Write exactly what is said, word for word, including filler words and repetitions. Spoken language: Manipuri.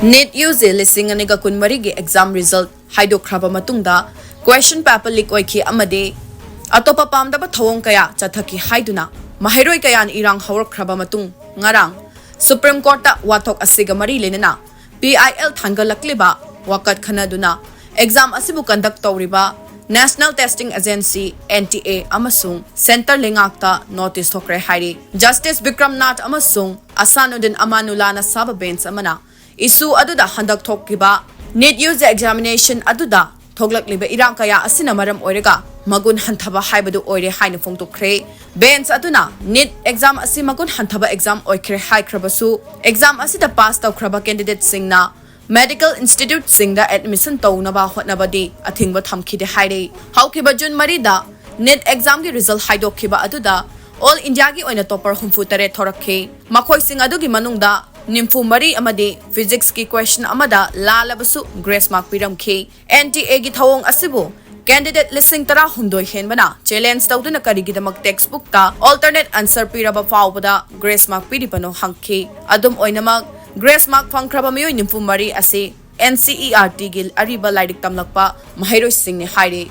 NEET UG ꯂꯤꯁꯤꯡ ꯑꯅꯤꯒ ꯀꯨꯟꯃꯔꯤꯒꯤ exam result ꯍꯥꯏꯗꯣꯛꯈ꯭ꯔꯕ ꯃꯇꯨꯡꯗ question paper leak ꯑꯣꯏꯈꯤ ꯑꯃꯗꯤ ꯑꯇꯣꯞꯄ ꯄꯥꯝꯗꯕ ꯊꯧꯑꯣꯡ ꯀꯌꯥ ꯆꯠꯊꯈꯤ ꯍꯥꯏꯗꯨꯅ ꯃꯍꯩꯔꯣꯏ ꯀꯌꯥꯅ ꯏꯔꯥꯡ ꯍꯧꯔꯛꯈ꯭ꯔꯕ ꯃꯇꯨꯡ ꯉꯔꯥꯡ Supreme Courtꯇ ꯋꯥꯊꯣꯛ ꯑꯁꯤꯒ ꯃꯔꯤ ꯂꯩꯅꯅ PIL ꯊꯥꯡꯒꯠꯂꯛꯂꯤꯕ ꯋꯥꯀꯠ ꯈꯟꯅꯗꯨꯅ exam ꯑꯁꯤꯕꯨ conduct ꯇꯧꯔꯤꯕ National Testing Agency, NTA, ꯑꯃꯁꯨꯡ centre ꯂꯩꯉꯥꯛꯇ notice ꯊꯣꯛꯈ꯭ꯔꯦ ꯍꯥꯏꯔꯤ꯫ Justice ꯕꯤꯀ꯭ꯔꯝ ꯅꯥꯊ ꯑꯃꯁꯨꯡ ꯑꯁꯥꯅꯨꯗꯤꯟ ꯑꯃꯥꯅꯨꯜꯂꯥꯅ ꯁꯥꯕ bench ꯑꯃꯅ issue ꯑꯗꯨꯗ ꯍꯟꯗꯛ ꯊꯣꯛꯈꯤꯕ NEET UG examination ꯑꯗꯨꯗ ꯊꯣꯛꯂꯛꯂꯤꯕ ꯏꯔꯥꯡ ꯀꯌꯥ ꯑꯁꯤꯅ ꯃꯔꯝ ꯑꯣꯏꯔꯒ ꯃꯒꯨꯟ ꯍꯟꯊꯕ ꯍꯥꯏꯕꯗꯨ ꯑꯣꯏꯔꯦ ꯍꯥꯏꯅ ꯐꯣꯡꯗꯣꯛꯈ꯭ꯔꯦ꯫ Bench ꯑꯗꯨꯅ NEET exam ꯑꯁꯤ ꯃꯒꯨꯟ ꯍꯟꯊꯕ exam ꯑꯣꯏꯈ꯭ꯔꯦ ꯍꯥꯏꯈ꯭ꯔꯕꯁꯨ, exam ꯑꯁꯤꯗ pass ꯇꯧꯈ꯭ꯔꯕ candidateꯁꯤꯡꯅ medical instituteꯁꯤꯡꯗ admission ꯇꯧꯅꯕ ꯍꯣꯠꯅꯕꯗꯤ ꯑꯊꯤꯡꯕ ꯊꯝꯈꯤꯗꯦ ꯍꯥꯏꯔꯤ꯫ ꯍꯧꯈꯤꯕ June ꯃꯔꯤꯗ NEET examꯒꯤ result ꯍꯥꯏꯗꯣꯛꯈꯤꯕ ꯑꯗꯨꯗ All Indiaꯒꯤ ꯑꯣꯏꯅ topper ꯍꯨꯝꯐꯨ ꯇꯔꯦꯠ ꯊꯣꯔꯛꯈꯤ꯫ ꯃꯈꯣꯏꯁꯤꯡ ꯑꯗꯨꯒꯤ ꯃꯅꯨꯡꯗ ꯅꯤꯐꯨ ꯃꯔꯤ ꯑꯃꯗꯤ physicsꯀꯤ question ꯑꯃꯗ ꯂꯥꯜꯂꯕꯁꯨ grace mark ꯄꯤꯔꯝꯈꯤ꯫ NTAꯒꯤ ꯊꯧꯑꯣꯡ ꯑꯁꯤꯕꯨ candidate ꯂꯤꯁꯤꯡ ꯇꯔꯥꯍꯨꯝꯗꯣꯏ ꯍꯦꯟꯕꯅ challenge ꯇꯧꯗꯨꯅ ꯀꯔꯤꯒꯤꯗꯃꯛ textbookꯇ alternate answer ꯄꯤꯔꯕ ꯐꯥꯎꯕꯗ grace mark ꯄꯤꯔꯤꯕꯅꯣ ꯍꯪꯈꯤ꯫ ꯑꯗꯨꯝ ꯑꯣꯏꯅꯃꯛ, grace mark ꯐꯪꯈ꯭ꯔꯕ ꯃꯤꯑꯣꯏ ꯅꯤꯐꯨ ꯃꯔꯤ ꯑꯁꯤ NCERTꯒꯤ ꯑꯔꯤꯕ ꯂꯥꯏꯔꯤꯛ ꯇꯝꯂꯛꯄ ꯃꯍꯩꯔꯣꯏꯁꯤꯡꯅꯤ ꯍꯥꯏꯔꯤ꯫